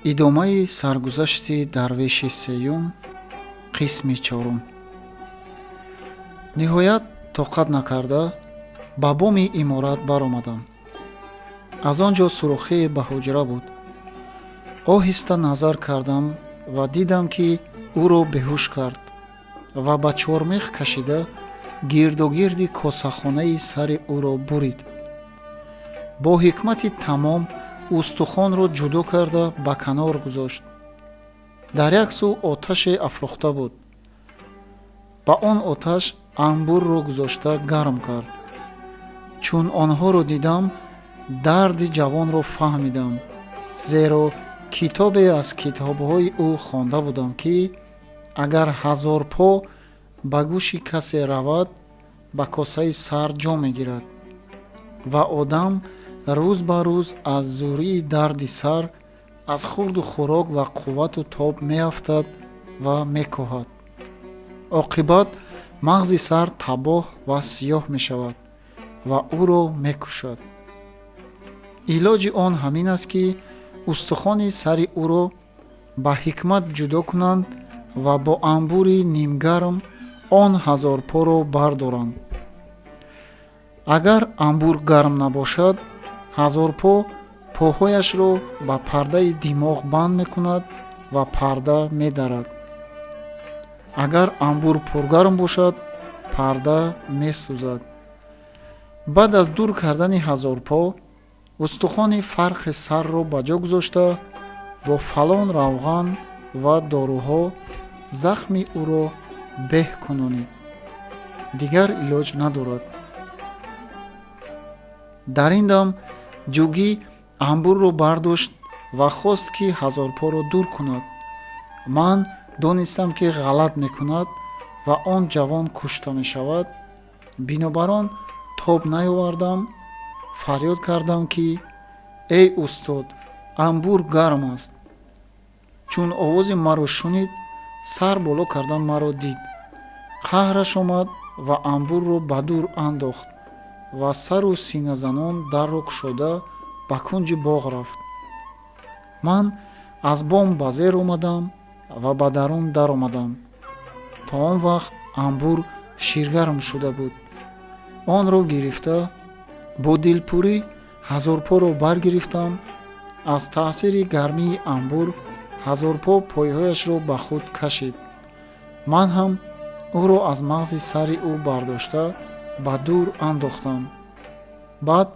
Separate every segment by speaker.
Speaker 1: Идомаи саргузашти дарвеши сеюм, қисми чорум. Ниҳоят, тоқат накарда, ба боми иморат баромадам. Аз он ҷо сурохие ба ҳуҷра буд. Оҳиста назар кардам ва дидам, ки ӯро беҳуш кард ва ба чормех кашида, гирдогирди косахонаи сари ӯро бурид. Бо ҳикмати тамом устухонро ҷудо карда, ба канор гузошт. Дар як сӯ оташе афрӯхта буд. Ба он оташ анбурро гузошта, гарм кард. Чун онҳоро дидам, дарди ҷавонро фаҳмидам, зеро китобе аз китобҳои ӯ хонда будам, ки агар ҳазорпо ба гӯши касе равад, ба косаи сар ҷо мегирад ва одам рӯз ба рӯз аз зӯрии дарди сар аз хӯрду хӯрок ва қуввату тоб меафтад ва мекоҳад. Оқибат мағзи сар табоҳ ва сиёҳ мешавад ва ӯро мекушад. Илоҷи он ҳамин аст, ки устухони сари ӯро ба ҳикмат ҷудо кунанд ва бо анбури нимгарм он ҳазорпоро бардоранд. Агар анбур гарм набошад, ҳазорпо поҳояшро ба пардаи димоғ банд мекунад ва парда медарад. Агар анбур пургарм бошад, парда месӯзад. Баъд аз дур кардани ҳазорпо, устухони фарқи сарро ба ҷо гузошта, бо фалон равған ва доруҳо захми ӯро беҳ кунонид. Дигар илоҷ надорад. Дар ин дам ҷугӣ анбурро бардошт ва хост, ки ҳазорпоро дур кунад. Ман донистам, ки ғалат мекунад ва он ҷавон кушта мешавад. Бинобар он тоб наёвардам. Фарёд кардам, ки: «Эй устод, анбур гарм аст!» Чун овози маро шунид, сар боло карда маро дид, қаҳраш омад ва анбурро ба дур андохт ва сару синазанон дарро кушода, ба кунҷи боғ рафт. Ман аз бом ба зер омадам ва ба дарун даромадам. То он вақт анбур ширгарм шуда буд. Онро гирифта, бо дилпурӣ ҳазорпоро баргирифтам. Аз таъсири гармии анбур ҳазорпо пойҳояшро ба худ кашид. Ман ҳам ӯро аз мағзи сари ӯ бардошта, ба дур андохтам. Баъд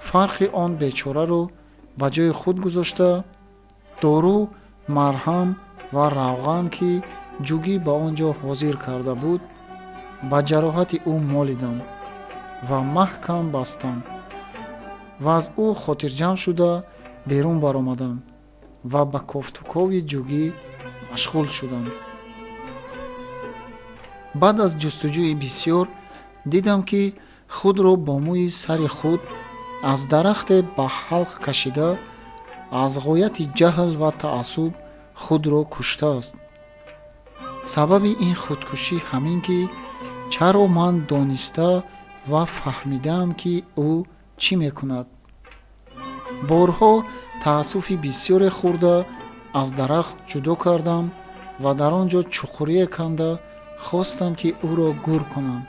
Speaker 1: фарқи он бечораро ба ҷои худ гузошта, дору, марҳам ва равған, ки ҷугӣ ба он ҷо ҳозир карда буд, ба ҷароҳати ӯ молидам ва маҳкам бастам ва аз ӯ хотирҷамъ шуда, берун баромадам ва ба кофтукови ҷугӣ машғул шудам. Баъд аз ҷустуҷӯи бисьёр дидам, ки худро бо мӯи сари худ аз дарахте ба ҳалқ кашида, аз ғояти ҷаҳл ва таассуб худро куштааст. Сабаби ин худкушӣ ҳамин, ки чаро ман дониста ва фаҳмидаам, ки ӯ чӣ мекунад. Борҳо таассуфи бисёре хӯрда, аз дарахт ҷудо кардам ва дар он ҷо чуқурие канда хостам, ки ӯро гур кунам.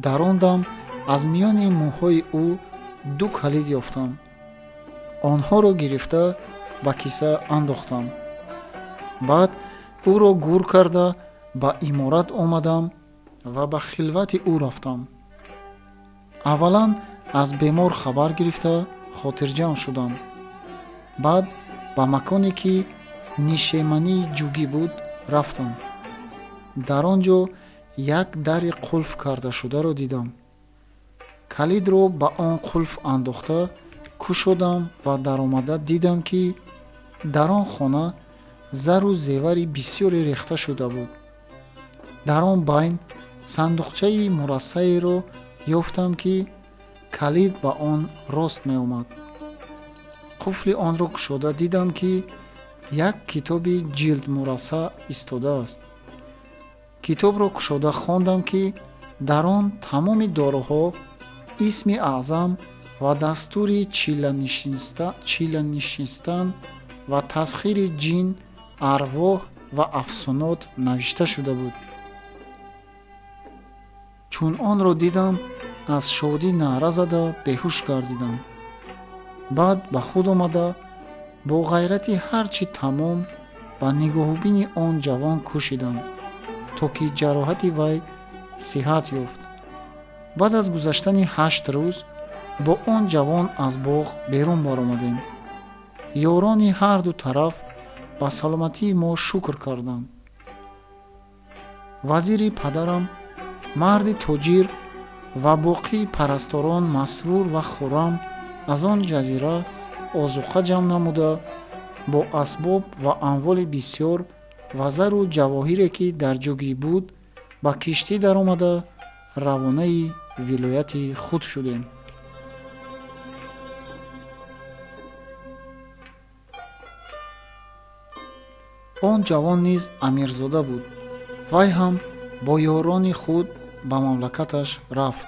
Speaker 1: Дар он дам аз миёни мӯҳои ӯ ду калид ёфтам. Онҳоро гирифта, ба киса андохтам. Баъд ӯро гур карда, ба иморат омадам ва ба хилвати ӯ рафтам. Аввалан аз бемор хабар гирифта, хотирҷамъ шудам. Баъд ба маконе, ки нишемании ҷугӣ буд, рафтам. Дар он ҷо як дари қулф кардашударо дидам. Калидро ба он қулф андохта, кушодам ва даромада дидам, ки дар он хона зару зевари бисёре рехта шуда буд. Дар он байн сандуқчаи мурассаеро ёфтам, ки калид ба он рост меомад. Қуфли онро кушода дидам, ки як китоби ҷилдмурассаъ истодааст. Китобро кушода хондам, ки дар он тамоми доруҳо, исми аъзам ва дастури чиланишинистан ва тасхири ҷин, арвоҳ ва афсунот навишта шуда буд. Чун онро дидам, аз шодӣ наъра зада беҳуш гардидам. Баъд ба худ омада, бо ғайрати ҳар чӣ тамом ба нигоҳубини он ҷавон кӯшидам, то ки ҷароҳати вай сиҳат ёфт. Баъд аз гузаштани 8 рӯз бо он ҷавон аз боғ берун баромадем. Ёрони ҳарду тараф ба саломатии мо шукр карданд. Вазири падарам, марди тоҷир ва боқии парасторон масрур ва хуррам аз он ҷазира озуқа ҷамъ намуда, бо асбоб ва амволи бисёр ва зару ҷавоҳире, ки дар ҷугӣ буд, ба киштӣ даромада равонаи вилояти худ шудем. Он ҷавон низ амирзода буд. Вай ҳам бо ёрони худ ба мамлакаташ рафт.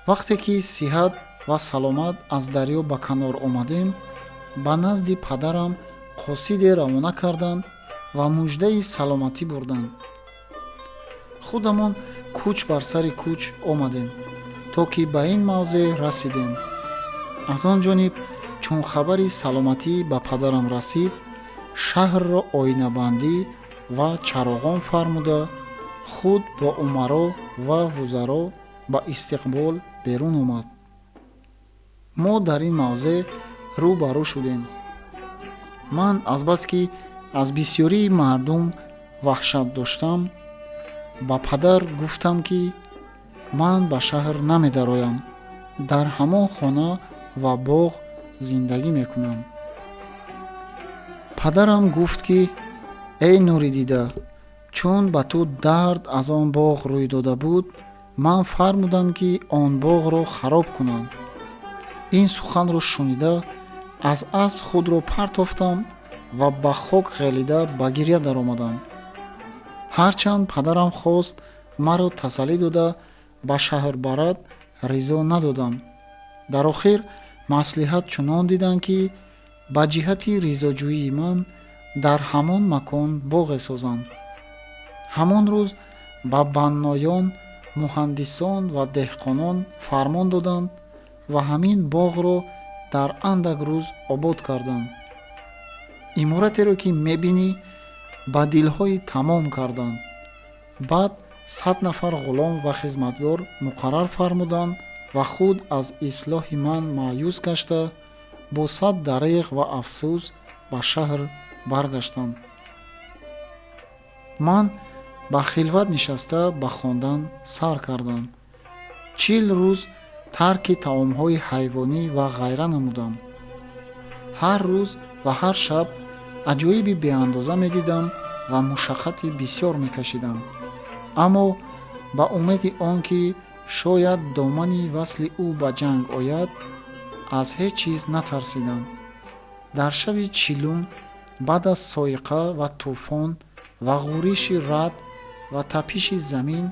Speaker 1: Вақте ки сиҳат ва саломат аз дарё ба канор омадем, ба назди падарам қосиде равона карданд ва муждаи саломатӣ бурданд. Худамон кӯч бар сари кӯч омадем, то ки ба ин мавзеъ расидем. Аз он ҷониб, чун хабари саломатӣ ба падарам расид, шаҳрро оинабандӣ ва чароғон фармуда, худ бо умаро ва вузаро ба истиқбол берун омад. Мо дар ин мавзеъ рӯ ба рӯ шудем. Ман азбаски аз бисёрии мардум ваҳшат доштам, ба падар гуфтам, ки ман ба шаҳр намедароям, дар ҳамон хона ва боғ зиндагӣ мекунам. Падарам гуфт, ки эй нури дида, чун ба ту дард аз он боғ рӯй дода буд, ман фармудам, ки он боғро хароб кунанд. Ин суханро шунида, аз асп худро партофтам ва ба хок ғелида ба гиря даромадам. Ҳарчанд падарам хост маро тасаллӣ дода ба шаҳр барад, ризо надодам. Дар охир маслиҳат чунон диданд, ки ба ҷиҳати ризоҷӯии ман дар ҳамон макон боғе созанд. Ҳамон рӯз ба банноён, муҳандисон ва деҳқонон фармон доданд ва ҳамин боғро дар андак рӯз обод карданд. Иморатеро, ки мебинӣ, ба дилҳои тамом карданд. Баъд 100 нафар ғулом ва хизматгор муқаррар фармуданд ва худ аз ислоҳи ман маъюс гашта, бо 100 дареғ ва афсӯс ба шаҳр баргаштанд. Ман ба хилват нишаста ба хондан сар кардам. 40 рӯз тарки таомҳои ҳайвонӣ ва ғайра намудам. Ҳар рӯз ва ҳар шаб аҷоиби беандоза медидам ва мушаққати бисёр мекашидам. Аммо ба умеди он ки шояд домани васли ӯ ба ҷанг ояд, аз ҳеҷ чиз натарсидам. Дар шаби 40-ум баъд аз соиқа ва тӯфон ва ғӯриши рад ва тапиши замин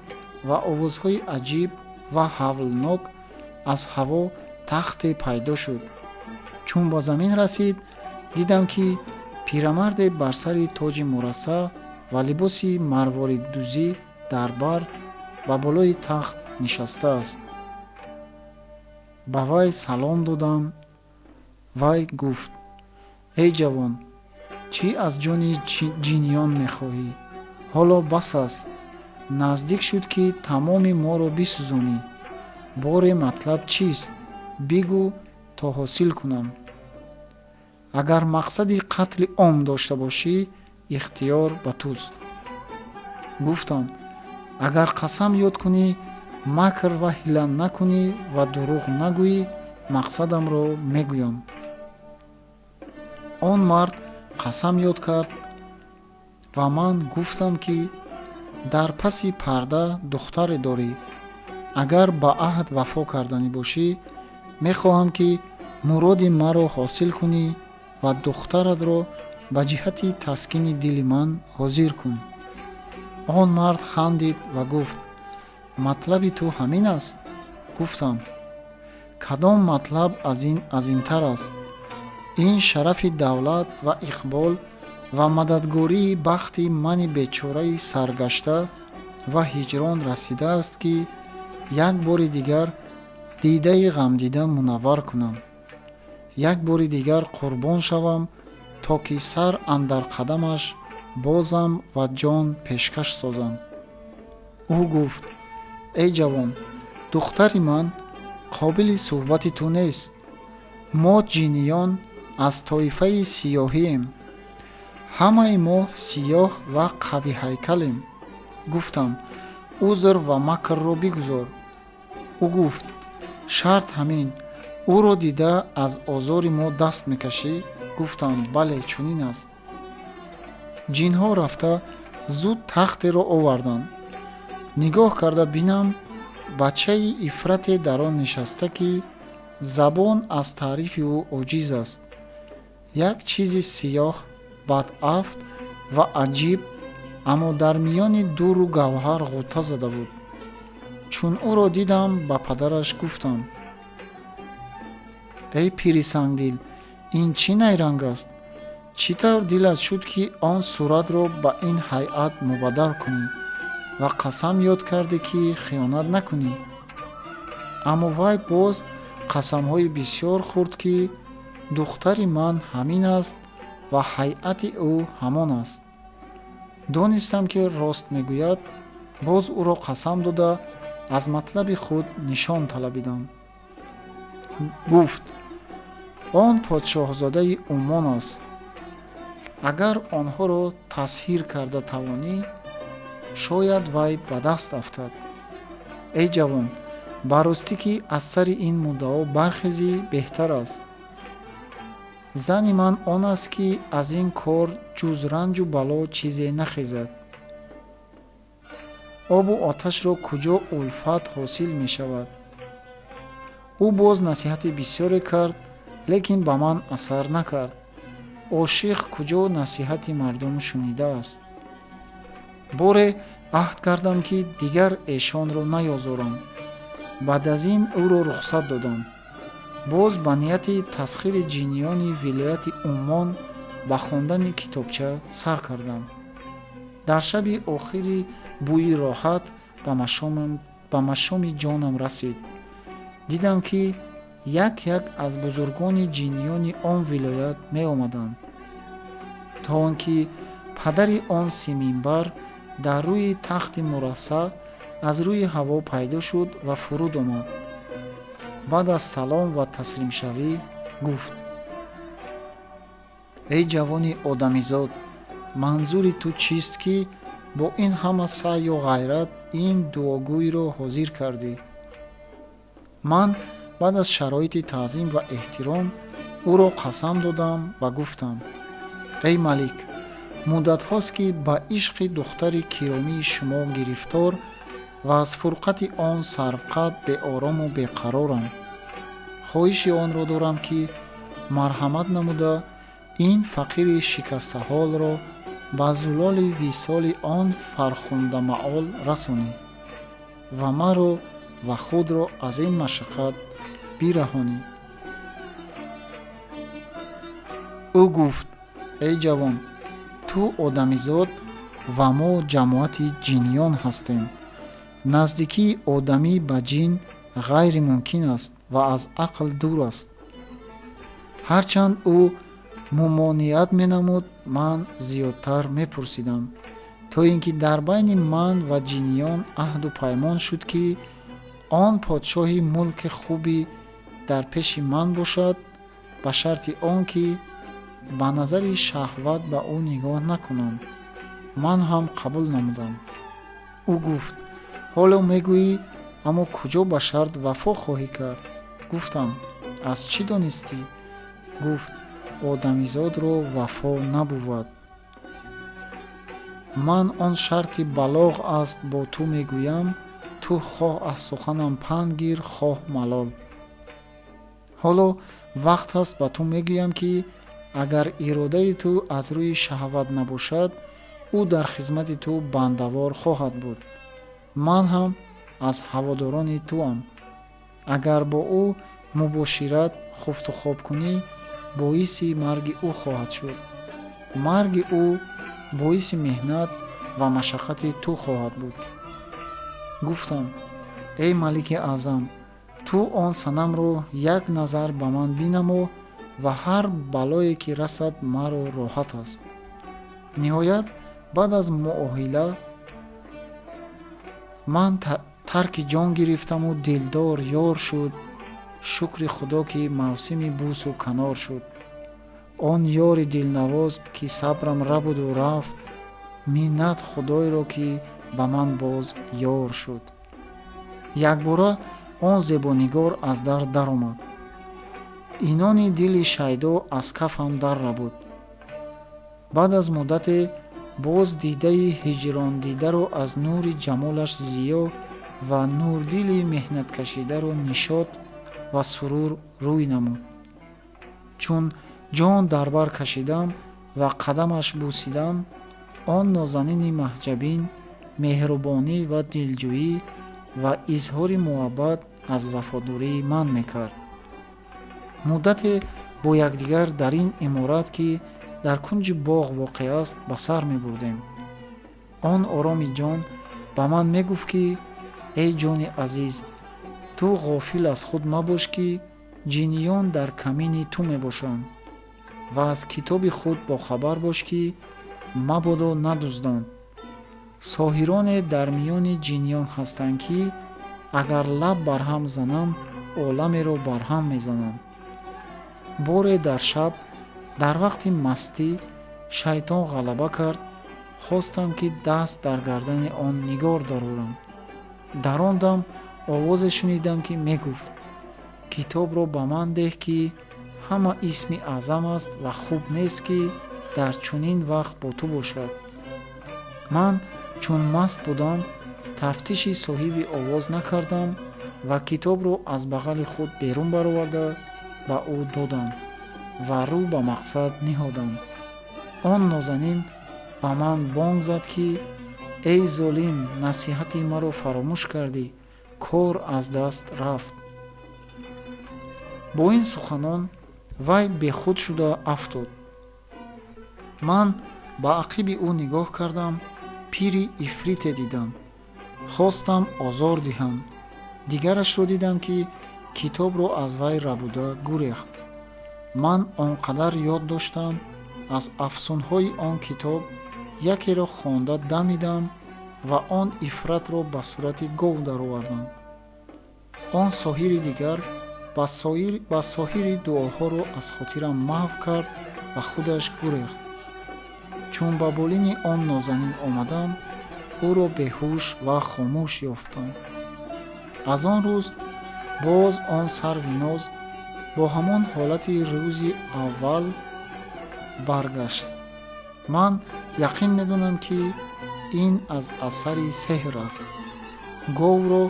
Speaker 1: ва овозҳои аҷиб ва ҳавлнок аз ҳаво тахте пайдо шуд. Чун ба замин расид, дидам, ки пирамарде бар сари тоҷи мурассаъ ва либоси марвориддузӣ дар бар ба болои тахт нишастааст. Ба вай салом додам. Вай гуфт: эй ҷавон, чӣ аз ҷони ҷиниён мехоҳӣ? Ҳоло бас аст. Наздик шуд, ки тамоми моро бисӯзонӣ. Боре матлаб чист? Бигӯ, то ҳосил кунам. Агар мақсади қатли ом дошта бошӣ, ихтиёр ба туст. Гуфтам: агар қасам ёд кунӣ, макр ва ҳила накунӣ ва дурӯғ нагӯӣ, мақсадамро мегӯям. Он мард қасам ёд кард ва ман гуфтам, ки дар паси парда духтаре дорӣ. Агар ба аҳд вафо карданӣ бошӣ, мехоҳам, ки муроди маро ҳосил кунӣ ва духтаратро ба ҷиҳати таскини дили ман ҳозир кун. Он мард хандид ва гуфт: матлаби ту ҳамин аст? Гуфтам: кадом матлаб аз ин азимтар аст? Ин шарафи давлат ва иқбол ва мададгории бахти мани бечораи саргашта ва ҳиҷрон расидааст, ки як бори дигар дидаи ғамдида мунаввар кунам, як бори дигар қурбон шавам, то ки сар андар қадамаш бозам ва ҷон пешкаш созам. Ӯ гуфт: эй ҷавон, духтари ман қобили суҳбати ту нест. Мо ҷиниён аз тоифаи сиёҳием. Ҳамаи мо сиёҳ ва қавиҳайкалем. Гуфтам: узр ва макрро бигузор. Ӯ гуфт: шарт ҳамин, ӯро дида аз озори мо даст мекашӣ? Гуфтам: бале, чунин аст. Ҷинҳо рафта зуд тахтеро оварданд. Нигоҳ карда бинам, бачаи ифрате дар он нишаста, ки забон аз таърифи ӯ оҷиз аст. Як чизи сиёҳ, бадафт ва аҷиб, аммо дар миёни дуру гавҳар ғӯта зада буд. Чун ӯро дидам, ба падараш гуфтам: эй пири сангдил, ин чӣ найранг аст? Чӣ тавр дилат шуд, ки он суратро ба ин ҳайат мубаддал кунӣ ва қасам ёд кардӣ, ки хиёнат накунӣ? Аммо вай боз қасамҳои бисёр хӯрд, ки духтари ман ҳамин аст ва ҳайати ӯ ҳамон аст. Донистам, ки рост мегӯяд, боз ӯро қасам дода, аз матлаби худ нишон талабидам. Гуфт: он подшоҳзодаи Уммон аст. Агар онҳоро тасҳир карда тавонӣ, шояд вай ба даст афтад. Эй ҷавон, ба ростӣ, ки аз сари ин муддао бархезӣ беҳтар аст. Зани ман он аст, ки аз ин кор ҷуз ранҷу бало чизе нахезад. Обу оташро куҷо улфат ҳосил мешавад? Ӯ боз насиҳати бисёре кард, лекин ба ман асар накард. Ошиқ куҷо насиҳати мардум шунидааст? Боре аҳд кардам, ки дигар эшонро наёзорам. Баъд аз ин ӯро рухсат додам. Боз ба нияти тасхири ҷиниёни вилояти Уммон ба хондани китобча сар кардам. Дар шаби охири бӯи роҳат ба машоми ҷонам расид. Дидам, ки як-як аз бузургони ҷиниёни он вилоят меомаданд, то он ки падари он симинбар дар рӯи тахти мурассаъ аз рӯи ҳаво пайдо шуд ва фуруд омад. Баъд аз салом ва таслимшавӣ гуфт: эй ҷавони одамизод, манзури ту чист, ки бо ин ҳама саъю ғайрат ин дуогӯйро ҳозир кардӣ? Ман баъд аз шароити таъзим ва эҳтиром ӯро қасам додам ва гуфтам: эй малик, муддатҳост, ки ба ишқи духтари киромии шумо гирифтор ва аз фурқати он сарвқад беорому беқарорам. Хоҳиши онро дорам, ки марҳамат намуда ин фақири шикастаҳолро ба зулоли висоли он фархундамаол расонӣ ва маро ва худро аз ин машаққат бираҳонӣ. Ӯ гуфт: эй ҷавон, ту одамизод ва мо ҷамоати ҷиниён ҳастем. Наздикии одамӣ ба ҷин ғайримумкин аст ва аз ақл дур аст. Ҳарчанд ӯ мумониат менамуд, ман зиёдтар мепурсидам, то ин ки дар байни ман ва ҷиниён аҳду паймон шуд, ки он подшоҳи мулки хубӣ дар пеши ман бошад, ба шарти он ки ба назари шаҳват ба ӯ нигоҳ накунам. Ман ҳам қабул намудам. Ӯ гуфт: ҳоло мегӯӣ, аммо куҷо ба шарт вафо хоҳӣ кард? Гуфтам: аз чӣ донистӣ? Гуфт: одамизодро вафо набувад. Ман он шарти балоғ аст бо ту мегӯям, ту хоҳ аз суханам панд гир, хоҳ малол. Ҳоло вақт ҳаст ба ту мегӯям, ки агар иродаи ту аз рӯи шаҳват набошад, ӯ дар хизмати ту бандавор хоҳад буд. Ман ҳам аз ҳаводорони туам. Агар бо ӯ мубошират хуфту хоб кунӣ, боиси марги ӯ хоҳад шуд. Марги ӯ боиси меҳнат ва машаққати ту хоҳад буд. Гуфтам: эй Малики Аъзам, ту он санамро як назар ба ман бинамо ва ҳар балое ки расад, маро роҳат аст. Ниҳоят, баъд аз муоҳила ман тарки ҷон гирифтаму дилдор ёр шуд. Шукри Худо, ки мавсими бӯсу канор шуд. Он ёри дилнавоз, ки сабрам рабуду рафт, миннат Худойро, ки ба ман боз ёр шуд. Якбора он зебонигор аз дар даромад. Инони дили шайдо аз кафам дар рабуд. Баъд аз муддате боз дидаи ҳиҷрондидаро аз нури ҷамолаш зиё ва нурдили меҳнаткашидаро нишот ва сурур рӯй намуд. Чун ҷон дар бар кашидам ва қадамаш бусидам, он нозанини маҳҷабин меҳрубонӣ ва дилҷӯӣ ва изҳори муҳаббат аз вафодории ман мекард. Муддате бо якдигар дар ин иморат, ки дар кунҷи боғ воқеъ аст, ба сар мебурдем. Он ороми ҷон ба ман мегуфт, ки эй ҷони азиз, ту ғофил аз худ мабош, ки ҷиниён дар камини ту мебошанд, ва аз китоби худ бохабар бош, ки мабодо надузданд. Соҳироне дар миёни ҷиниён ҳастанд, ки агар лаб барҳам зананд, оламеро барҳам мезананд. Боре дар шаб, дар вақти мастӣ, шайтон ғалаба кард. Хостам, ки даст дар гардани он нигор дарорам. Дар он дам овозе шунидам, ки мегуфт: китобро ба ман деҳ, ки ҳама исми аъзам аст ва хуб нест, ки дар чунин вақт бо ту бошад. Ман чун маст будам, тафтиши соҳиби овоз накардам ва китобро аз бағали худ берун бароварда ба ӯ додам ва рӯ ба мақсад ниҳодам. Он нозанин ба ман бонг зад, ки эй золим, насиҳати маро фаромӯш кардӣ, кор аз даст рафт. Бо ин суханон вай бехуд шуда афтод. Ман ба ақиби ӯ нигоҳ кардам, пири ифрите дидам. Хостам озор диҳам. Дигарашро дидам, ки китобро аз вай рабуда гурехт. Ман он қадар ёд доштам, аз афсунҳои он китоб якеро хонда дамидам ва он ифратро ба сурати гов даровардам. Он соҳири дигар ба соҳири дуоҳоро аз хотирам маҳв кард ва худаш гурехт. Чун ба болини он нозанин омадам, ӯро беҳуш ва хомӯш ёфтам. Аз он рӯз боз он сарви ноз бо ҳамон ҳолати рӯзи аввал баргашт. Ман яқин медонам, ки ин аз асари сеҳр аст. Говро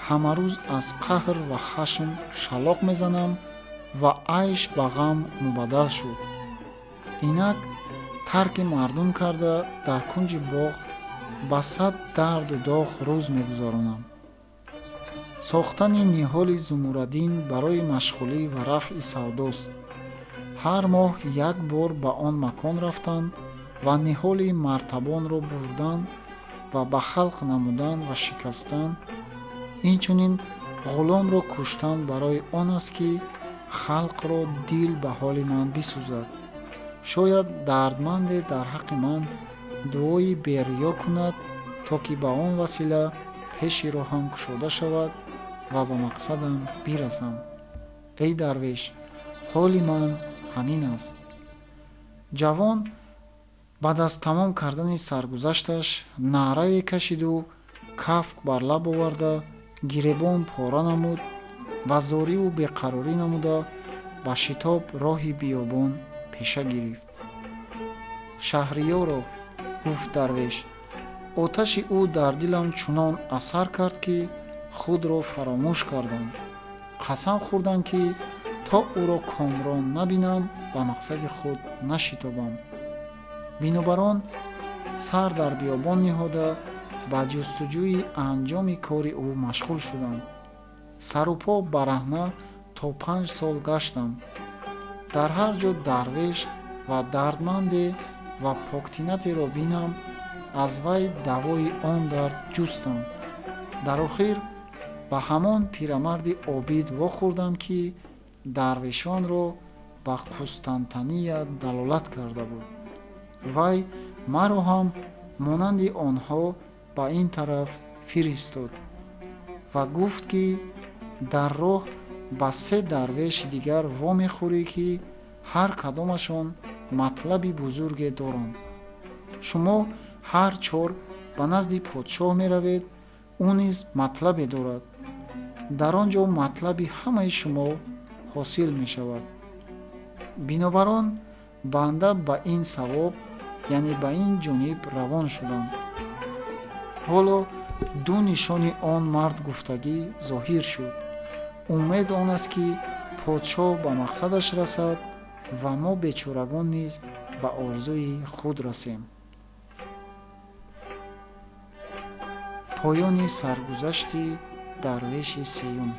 Speaker 1: ҳамарӯз аз қаҳр ва хашм шалоқ мезанам ва айш ба ғам мубаддал шуд. Инак тарки мардум карда, дар кунҷи боғ ба сад дарду доғ рӯз мегузаронам. Сохтани ниҳоли зумуррадин барои машғулӣ ва рафъи савдост. Ҳар моҳ як бор ба он макон рафтан ва ниҳоли мартабонро бурдан ва ба халқ намудан ва шикастан, инчунин ғуломро куштан барои он аст, ки халқро дил ба ҳоли ман бисӯзад. Шояд дардманде дар ҳаққи ман дуои бериё кунад, то ки ба он васила пеши роҳам кушода шавад ва ба мақсадам бирасам. Эй дарвеш, ҳоли ман ҳамин аст. Ҷавон баъд аз тамом кардани саргузашташ наърае кашиду кафк бар лаб оварда, гиребон пора намуд ва зориву беқарорӣ намуда, ба шитоб роҳи биёбон пеша гирифт. Шаҳриёро, гуфт дарвеш, оташи ӯ дар дилам чунон асар кард, ки худро фаромӯш кардам. Қасам хӯрдам, ки то ӯро комрон набинам, ба мақсади худ нашитобам. Бинобар он сар дар биёбон ниҳода, ба ҷустуҷӯи анҷоми кори ӯ машғул шудам. Сару по бараҳна то 5 сол гаштам. Дар ҳар ҷо дарвеш ва дардманде ва поктинатеро бинам, аз вай давои он дард ҷустам. Дар охир ба ҳамон пирамарди обид вохӯрдам, ки дарвешонро ба Қустантиния далолат карда буд. Вай маро ҳам монанди онҳо ба ин тараф фиристод ва гуфт, ки дар роҳ ба се дарвеши дигар вомехӯрӣ, ки ҳар кадомашон матлаби бузурге доранд. Шумо ҳар чор ба назди подшоҳ меравед, ӯ низ матлабе дорад. Дар он ҷо матлаби ҳамаи шумо ҳосил мешавад. Бинобар он банда ба ин савоб, яъне ба ин ҷониб равон шудам. Ҳоло ду нишони он мард гуфтагӣ зоҳир шуд. Умед он аст, ки подшоҳ ба мақсадаш расад ва мо бечорагон низ ба орзуи худ расем. Поёни саргузашти дарвеши сеюм.